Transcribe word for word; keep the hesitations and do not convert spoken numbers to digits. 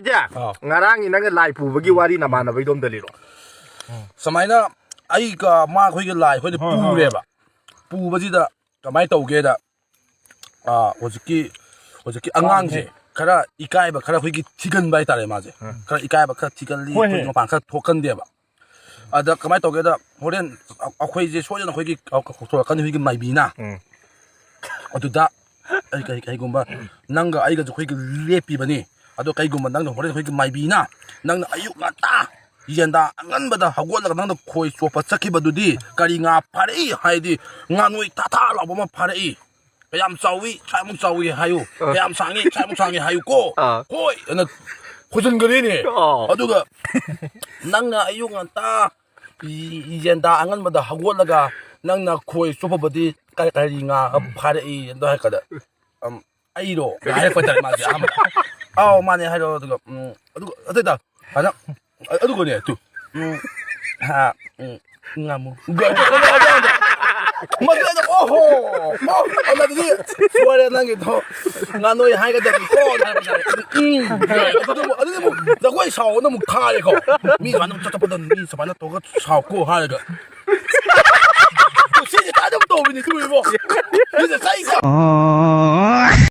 ꯌꯥ꯫ ꯑꯥ꯫ ꯉꯔꯥꯡꯒꯤ ꯅꯪꯒ ꯂꯥꯏ ꯄꯨꯕꯒꯤ ꯋꯥꯔꯤ ꯅꯃꯥꯟꯅꯕꯩꯗꯣ ꯑꯝꯇ ꯂꯤꯔꯣ꯫ ꯁꯨꯃꯥꯏꯅ ꯑꯩꯒ ꯃꯥ ꯑꯩꯈꯣꯏꯒꯤ ꯂꯥꯏ ꯑꯩꯈꯣꯏꯅ ꯍꯣꯏ, ꯍꯣꯏ, ꯍꯣꯏ꯫ ꯄꯨꯔꯦꯕ꯫ ꯄꯨꯕꯁꯤꯗ ꯀꯃꯥꯏꯅ ꯇꯧꯒꯦꯗ, ꯑꯥ, ꯍꯧꯖꯤꯛꯀꯤ, ꯍꯧꯖꯤꯛꯀꯤ ꯑꯉꯥꯡꯁꯦ ꯈꯔ ꯏꯀꯥꯏꯕ, ꯈꯔ ꯑꯩꯈꯣꯏꯒꯤ ꯊꯤꯒꯟꯕ ꯍꯥꯏꯇꯥꯔꯦ ꯃꯥꯁꯦ꯫ ꯎꯝ꯫ ꯈꯔ ꯏꯀꯥꯏꯕ, ꯈꯔ ꯊꯤꯒꯜꯂꯤ, ꯍꯣꯏꯅꯦ꯫ ꯑꯩꯈꯣꯏꯒꯤ ꯃꯄꯥꯟ ꯈꯔ ꯊꯣꯛꯀꯟꯗꯦꯕ꯫ ꯑꯗ ꯀꯃꯥꯏꯅ ꯇꯧꯒꯦꯗ, ꯍꯣꯔꯦꯟ ꯑꯩꯈꯣꯏꯁꯦ ꯁꯣꯏꯗꯅ ꯑꯩꯈꯣꯏꯒꯤ ꯊꯣꯔꯛꯀꯅꯤ ꯑꯩꯈꯣꯏꯒꯤ ꯃꯥꯏꯕꯤꯅ꯫ ꯎꯝ꯫ ꯑꯗꯨꯗ ꯑꯩ ꯀꯩ-, ꯀꯩꯒꯨꯝꯕ ꯅꯪꯒ ꯑꯩꯒꯁꯨ ꯑꯩꯈꯣꯏꯒꯤ ꯂꯦꯞꯄꯤꯕꯅꯤ꯫ ꯑꯗꯣ ꯀꯩꯒꯨꯝꯕ ꯅꯪꯅ ꯍꯣꯔꯦꯟ ꯑꯩꯈꯣꯏꯒꯤ ꯃꯥꯏꯕꯤꯅ ꯅꯪꯅ ꯑꯌꯨꯛ ꯉꯟꯇꯥ ꯌꯦꯟꯗꯥ ꯑꯉꯟꯕꯗ ꯍꯧꯒꯠꯂꯒ ꯅꯪꯅ ꯈꯣꯏ ꯆꯣꯞꯄ ꯆꯠꯈꯤꯕꯗꯨꯗꯤ ꯀꯔꯤ ꯉꯥ ꯐꯥꯔꯛꯏ ꯍꯥꯏꯗꯤ ꯉꯥꯅꯣꯏ ꯊꯥ ꯊꯥ ꯂꯥꯎꯕ ꯑꯃ ꯐꯥꯔꯛꯏ꯫ ꯀꯌꯥꯝ ꯆꯥꯎꯏ, ꯁ꯭ꯋꯥꯏꯃꯨꯛ ꯆꯥꯎꯏ ꯍꯥꯏꯌꯨ꯫ ꯑꯥ꯫ ꯀꯌꯥꯝ ꯁꯥꯡꯉꯤ, ꯁ꯭ꯋꯥꯏꯃꯨꯛ ꯁꯥꯡꯉꯤ ꯍꯥꯏꯌꯨꯀꯣ꯫ ꯑꯥ꯫ ꯍꯣꯏ, ꯑꯅ ꯈꯨꯖꯤꯟꯒꯅꯤꯅꯦ꯫ ꯑꯥ꯫ ꯑꯗꯨꯒ ꯅꯪꯅ ꯑꯌꯨꯛ ꯉꯟꯇꯥ ꯌꯦꯟꯗꯥ ꯑꯉꯟꯕꯗ ꯍꯧꯒꯠꯂꯒ ꯅꯪꯅ ꯈꯣꯏ ꯆꯣꯞꯄꯕꯗꯤ ꯀꯔꯤ, ꯀꯔꯤ ꯉꯥ ꯐꯥꯔꯛꯏ ꯑꯗꯣ ꯍꯥꯏꯔꯀꯥꯟꯗ, ꯑꯝ, "ꯑꯩꯔꯣ?" ꯍꯥꯏꯔꯛꯄ ꯍꯥꯏꯇꯥꯔꯦ ꯃꯥꯁꯦ ꯑꯍꯥꯟꯕꯗ꯫ "ꯑꯥꯎ, ꯃꯥꯅꯦ," ꯍꯥꯏꯔꯣ꯫ ꯑꯗꯨꯒ, ꯎꯝ, ꯑꯗꯨꯒ, ꯑꯇꯩꯗ, ꯑꯗ, ꯑꯗꯨꯒꯅꯦ, ꯇꯨ, ꯎꯝ, ꯍꯥ, ꯎꯝ, ꯉꯥꯃꯨ꯫ ꯃꯗꯨꯗ, ꯑꯣꯍꯣ! ꯑꯣ, ꯑꯗꯨꯗꯤ ꯁꯣꯏꯔꯦ ꯅꯪꯒꯤꯗꯣ꯫ ꯉꯥꯅꯣꯏ ꯍꯥꯏꯒꯗꯕꯅꯤꯀꯣ, ꯍꯥꯏꯕ ꯇꯥꯔꯦ꯫ ꯎꯝ, ꯑꯗꯨꯗꯤ ꯑꯃꯨꯛ, ꯑꯗꯨꯗꯤ ꯑꯃꯨꯛ ꯖꯒꯣꯏ ꯁꯥꯎꯑꯣꯅ ꯑꯃꯨꯛ ꯊꯥꯔꯦꯀꯣ꯫ ꯃꯤ ꯁꯨꯃꯥꯏꯅ ꯑꯃꯨꯛ ꯆꯠꯄꯗ ꯃꯤ ꯁꯨꯃꯥꯏꯅ ꯇꯧꯔꯒ ꯁꯥꯎꯀꯣ ꯍꯥꯏꯔꯒ꯫ ꯁꯤꯁꯦ ꯀꯥꯏꯗ ꯑꯃꯨꯛ ꯇꯧꯕꯤꯅꯤ, ꯇꯨ ꯏꯕꯣ? ꯁꯤꯁꯦ ꯆꯩ ꯆꯥ-